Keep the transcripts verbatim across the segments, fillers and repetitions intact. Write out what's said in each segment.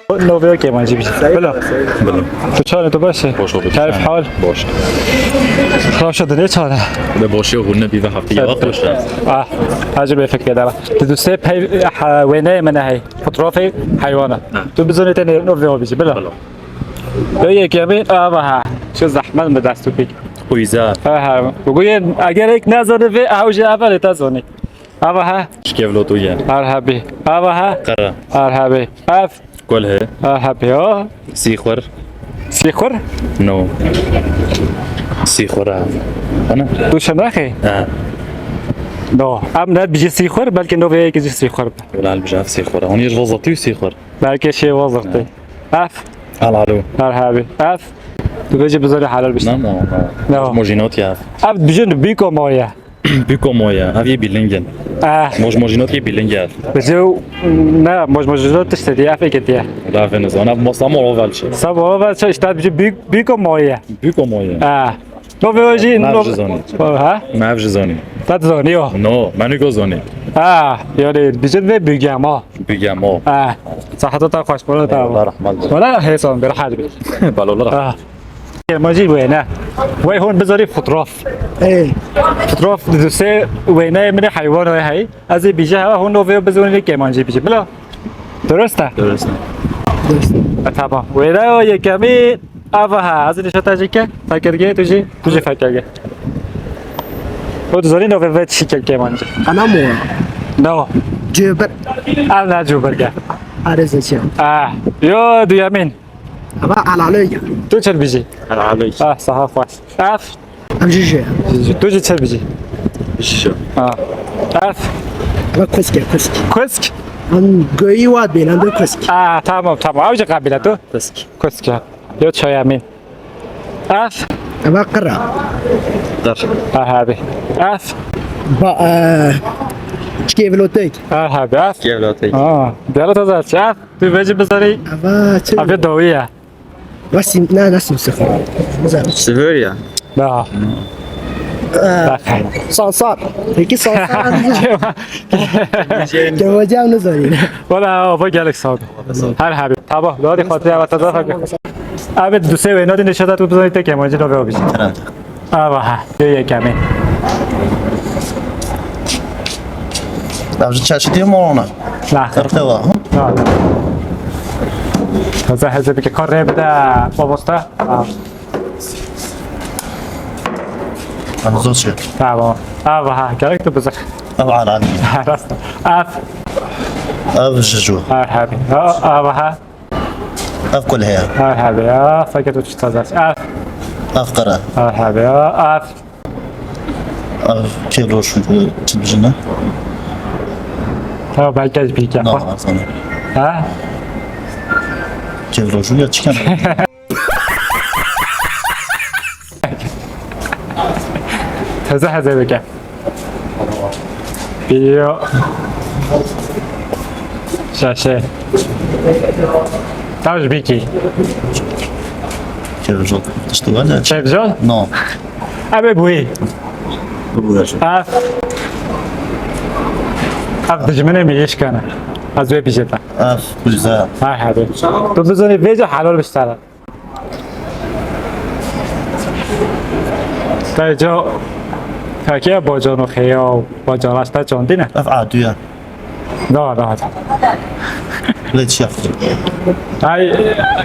Novê kêmancî bî. Bila. Bila. Tu çare, tu baş e? Boş oldu. Keyf hal? Boş. Rewşa dinê çare? Bi boşî hûn nebî ve heftî ya boş e. Ah, hacı bê fikir dara. Tu dustê pey, ha, wêneyê min hey. Fotoğrafê heywana. Ha. Tu bizonî te ne, novê o bî, bila. Bila. Yo yekemî, ava ha. Şu zahmet mi dest tu pik. Uyza. Ha, ha. Bu gün eger ek ne zanî ve, ha, uje avel ta zanî. Ava ha. Şkevlo tu ye. Arhabi. Ava ha. Kara. Arhabi. Af. Gol he. Arhabi o. Sîxur. Sîxur? No. Sîxur ha. Ana? Tu şemraxê? Ha. No. Em ne bije sîxur, belki no ve ki sîxur. Wala al bijaf sîxur. Hon yir vazatî sîxur. Belki şey vazatî. Af. Al alo. Arhabi. Af. Tu bêjî bizarî halal bişt. Na, na, na. No. Mojînot ya. Af bijin bîko moye. Bîko moye, ev yê bîlingin. Ah. Moj mojînot yê bîlingin. Bijê, ne, moj mojînot tiştê diye, ev êkê diye. La vê nizan, ev mosamo ovel çi. Sabo ovel çi, işte bijê bî-, bîko moye. Bîko moye. Ah. No ve jî, ne no. Ev jî zonî. Ha? Ne ev jî zonî. Tat zonî yo. No, menî go zonî. Ah, yani bijê ve bîgemo. Bîgemo. Ah. Sahata ta xweş, bala ta. Allah rahmet. Bala hêsan, bir hal bir. Bala Allah rahmet. Ah. Kêmancî wêne. Wey hûn bizanî fotoğraf. Ey. Fotoğraf diduse wêneyê min ê heywan ê hey. Ez ê bîje hewa hûn novê bizanî kêmancî bîje. Bila. Durust e? Durust e. Durust e. E, tamam. Wêne o yekemî ava ha. Ez ê nişata jî ke. Fekerge tu jî. Tu jî fekerge. O dizanî novê ve çi ke kêmancî. Ana mo. No. Cöbir. Ev ne cöbir ke. Areze çi. Ah. Yo duyemîn. Ama alaloy ya. Tu çil bijî? Alaloy. Ah, saha xweş. Af. Em jî jê. Tu jî çil bijî? Jî. Ah. Af. Ama kusk e, kusk. Kusk? Em göğü var bêlan de kusk. Ah, tamam, tamam. Ew jî qabîl e tu? Kusk. Kusk ya. Yo çayamîn. Af. Ama qira. Qir. Ah, abi. Af. Ba, e, çikê vlotek. Ah, abi. Af. Çikê vlotek. Ah, diyarı taze. Af. Tu vêjî bizarî. Ava çi? Abi dawî ya. Nasıl, ne, nasıl sıfır? Güzel. Sıfır ya. Da. Ee, sansar. Peki sansar. Kemacı ne zanî? Wala ava gelek sağ ol. Her hali. Tamam. Doğru, hadi xatirê ava taze fakir. Abi duse ve ne dinle şada tu bizarî tek kemacı ne ve o bizi. Ava ha, yo yekemî. Ev ji çeşitî morona. La. Qirqewa. La. Taze heze bike kar rê bide mamosta. Ev zor çi? Tamam. Ava ha, gerek tu bizar. Ev alani. Rast. Af. Ev jiju. Merhaba. Ha, ava ha. Ev kul heye. Merhaba ya. Fakat uç taze. Af. Ev qere. Merhaba ya. Af. Ev kê roş çi bijine? Tamam, belki az bir iki yapar. Ha? Kê roş ya çıkan. Taze heze bike. Yo. Şaşe. Tavş biki. Çevzol. İşte var ya. Çevzol? No. Abi bu iyi. Bu bu yaşa. Af. Af dijmene mi iş kana? Az ve bijeta. Af, güzel. Ha hadi. Tu bizoni veja halal bistara. Te ca fekê bacan û xêya û bacan rasta çandî ne? Ev adû ye. Da, da, da. Lê çi yaptı? Ay,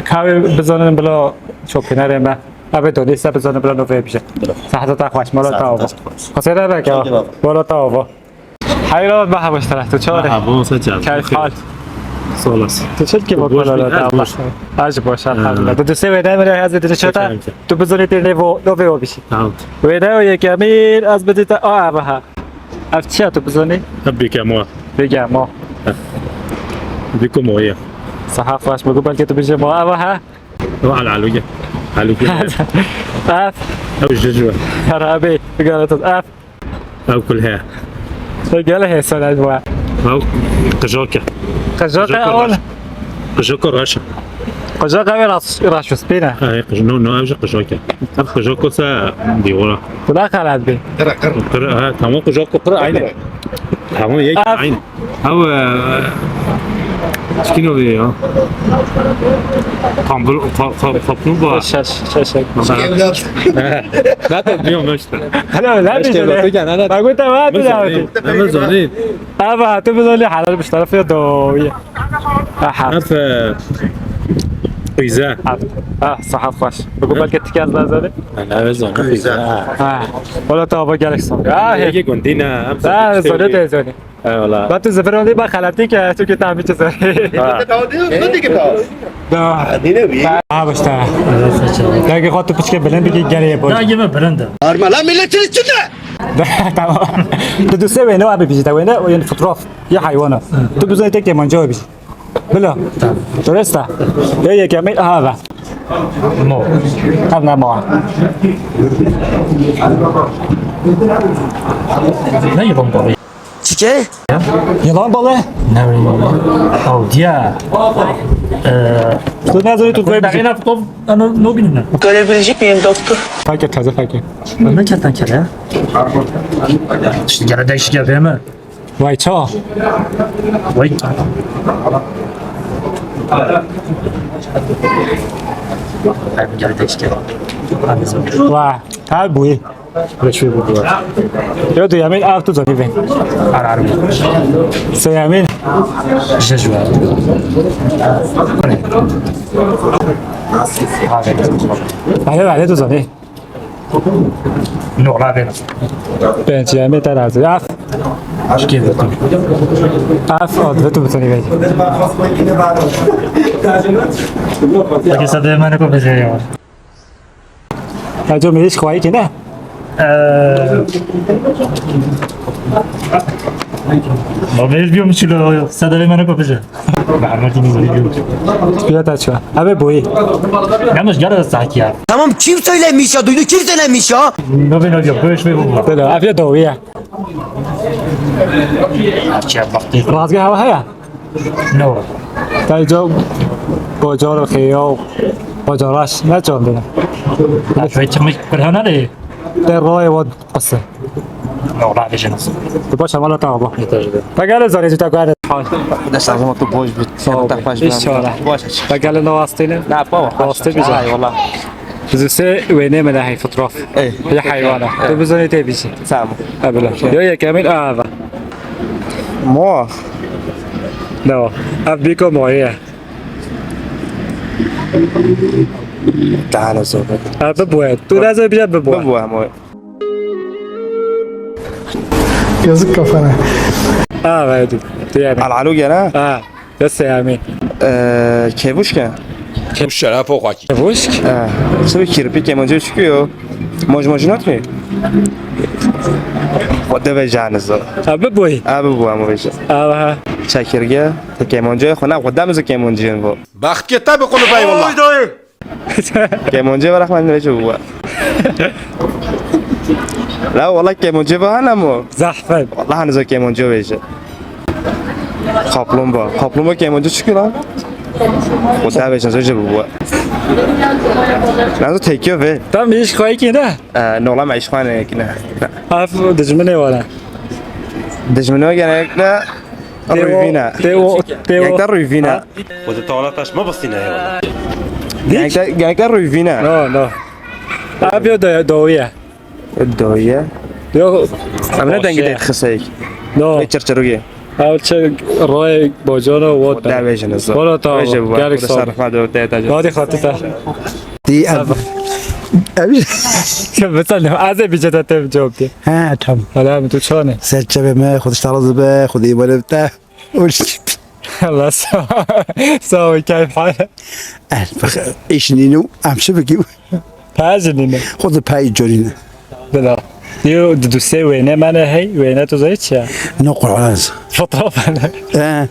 kahve bizanin bila çopinere me. Abi dönüyse bizanin bila nove bije. Sahte ta xweş, mala ta ava. Xwesere be ke, mala ta ava. Hayır oğlum, ben havuç taraf. Tu çağır. Ha, bu olsa çağır. Keyf hal. Sağ olasın. Tu çek ki bak. Boş bir, az boş. Az boş, elhamdülillah. Tu duse ve demir hazır diri çota. Tu bizoni te nevo, no ve o bişi. Tamam. Ve de o yekemîn, az bidi ta, a, baha. Ev çiya tu bizoni? Ev bikemo. Bikemo. Bikomo ya. Saha xweş, bu belki tu bijemo, a, baha. Ev al aluye. Aluye. Af. Ev jujwe. Harabe, bigalet af. Ev kul heye. Ev gele heye, sen ev wa. Ev qijok e. Qijok e, qijok ol. Qijok reş. Qijok ev ras, ras spîne. Ay, qij-, no, no, ev jî qijok e. Ev qijok se dîwara. Kula xelat bi. Qir, qir. Qir, ha, tamam, qijok qir aynı. Tamam, yek. Af. Aynı. Ew, e, çikîno vê ya? Kambur-, ka-, ka-, kaplumbağa. Şaş, şaş, şaş. Ne de diyorum işte. Hello, ne diyorsun? Bak, bu tamam, bu da. Ama zanî. Ama tu bizonî helal bir tarafı ya doğuya. Aha. Ev, e, qîze. Ah, sahat xweş. Bıgı belki tikez lazeri. Ne, ne, zanî. Qîze. Ha. Wala tu ava gerek son. Ya, he. Yekî gundî ne, em Ha, zanî. Zore te zore. Eyvallah. Ben tu zifir oldu, bak, xelatî ke, tu ki tahmin çizer. Ha. Da. Ha, başta. Belki xo tu piçke bilind bikî, gerek boş. Ya, yeme bilind. Arma lan, milletin içinde. Tamam. Tu duse wêne abi bijî, te wêne, o yani fotoğraf. Ya hayvanı. Tu bizonî tek Kêmancî abi bijî. Bila. Tamam. Durust a. Ya yekemîn, aha, va. Mo. Tamam, mo. Ne yılan balığı? Çike? Yılan balığı. Ne bileyim. Oh, diye. Ee, Tu ne zor tu koy bir şey. Ana, no bileyim. Görebilecek miyim doktor? Fakir, taze fakir. Ne kertenkele ya? Şimdi gene değişik yapayım mı? Vay, çawa? Vay. Ay, bu geldi işte. Vay, tabi bu iyi. Beş ve bu var. Yo, duyamın, av tut, zaten ben. Arar mı? Seyamin. Jeju. Bu ne? Hadi, hadi, tut, zaten. Nola vêna. Pêncîyemê te razî. Af. Aşkê vê tu. Af, o divê tu bitonî vê. Peki, sedê me ne ko bêje ya? Eco mi hiç xwayî ki ne? Eee. Normal diyorum, çilo, sedê me ne ko bêje. Bahar Martinez geliyor. Spiya ta çuwa. Abi boyu. Yanlış, gel de sakin ya. Tamam, kim söylemiş ya? Duydu, kim söylemiş ya? No ben hocam, böyle şey bu. Böyle, abi doğru ya. Aç ya, bak. Razgeh hava haya? No. Tay co bocor xeyo bocor aş ne çon dene. Aç ve çıkmış bir hana de. Te roy wad qise. No, la vejin. Tu baş amala ta Allah. Yeter. Ta gel zare ta gel. Dest lazım tu boş bir. Sağ ol. Ta baş bir. İnşallah. Boş aç. Ta gel ne vastine? Ne yapalım? Vastine güzel. Ay valla. Zuse wêne me de hey fotoğraf. Ey. Ya hayvana. Tu bizonî te bijî. Tamam. Ha, böyle. Yo, yekemîn ava. Mo. Dewa. Ev biko moye. Daha ne zor. Ha, bu bu. Tu da zor bir bu. Bu bu ama. Yazık kafana. Ha, verdim. Diğer. Al, alo, gel ha. Ha. Dest Seyami. Ee, kevuşka. Bu şeref o kaki. Kevuşk? Ee, tabii kirpi kemanca çıkıyor. Moj moj not ki. Xwedê vejanî zo. Abi boy. Abi bu ama veja. Aha. Çekirge, te kemanca, xwe na xwe demize kemanca bu. Baxt ke tabi konu bay wallah. Kemonce bırak ben de bu. La valla kemonce bahane mi? Zahmet. Valla hani zor kemonce veje. Kaplumbağa. Kaplumbağa kemonce çıkıyor lan. O da veje zor bu. Nasıl tekiyor ve? Tam bir iş koy ki ne? Ee, ne olamaz iş koy ne ki ne? Af dijmine var. Dijmine genellikle Rûvîne. Tê o, tê o. Yekte rûvîne. Xwedê tawala taş mebistîne ya wala. Yekte, yekte rûvîne. No, no. Abi o da doğuya. Doğuya. Yok. Em ne dengî de xiseyik. No. Ve çirçirûyê. Ew çi royê bocana wot. Devêjin ez. Wala ta. Gerek sağ ol. Hadi xatita. Dî ev. Ev. Mesela ez de bir cevap diye. He, tamam. Hala mi tu çane? Serçeve me, Xwedê ji te razî be, Xwedê îbarê bi te. Allah sağ, sağ ol, keyf hal. Eh, bak, iş nîno, em çi bikî? Pejinîne. Xwedê pey corîne. Bila. Yo, du du sê wêne mene hey, wêne tu zayı çi ya? No Qur'an. Fotoğraf ne? He.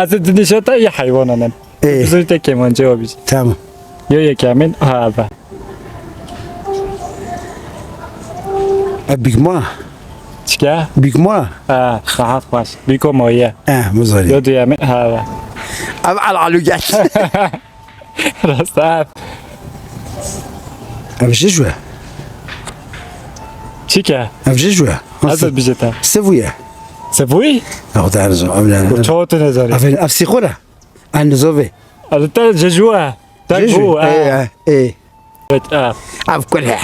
Ez de nişata ya hayvan anan. Ê. Bizû te kemançe wa bijî. Tamam. Yo yekemin, ha, eve. E, bîkma. Çike? Bîkma. Ha, rahat baş. Bîko moye. E, mizanî. Yo duyemin, ha, eve. Ev al alu gel. Rast, ha. Ev ji jwe. Çike? Ev ji jwe. Ez de bijî te. Sivuye. Sebûyî? Ew der zo, ew ne. Û çawa tu nezanî? Ev, ev sîxur e. An nizovê. Ev te jeju e. Te Jeju. Gu, e. Ê, e, ê. Evet, e. Ev kul e.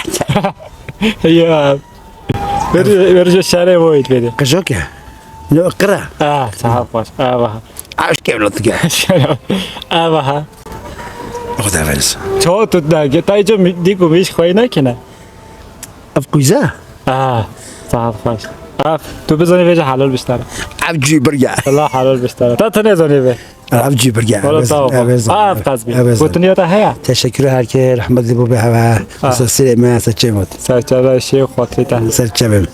Ya. Ver, ver je şare voyit vedi. Qijok e. No, qira. Ah, sağ ol. Ah, vah. Aşk evlat gel. Ah, vah. O da verirsin. Çawa tu da, ta ijo mi-, diku miş xwayna kine. Ev kuyza? Ah, sağ ol. Ah, tu bizanî vêce halal bistara. Ev cî birge. Allah halal bistara. Ta tu nezanî be. Ev cî birge. Wala sağ ol. Ev zan. Ah, qazbi. Ev zan. Gotiniya ta heye? Teşekkür herke, rahmetli bu be hava. Ah. Sa sirê me, sa çevot. Sa çevot, şey, xotri ta. Ser çevim.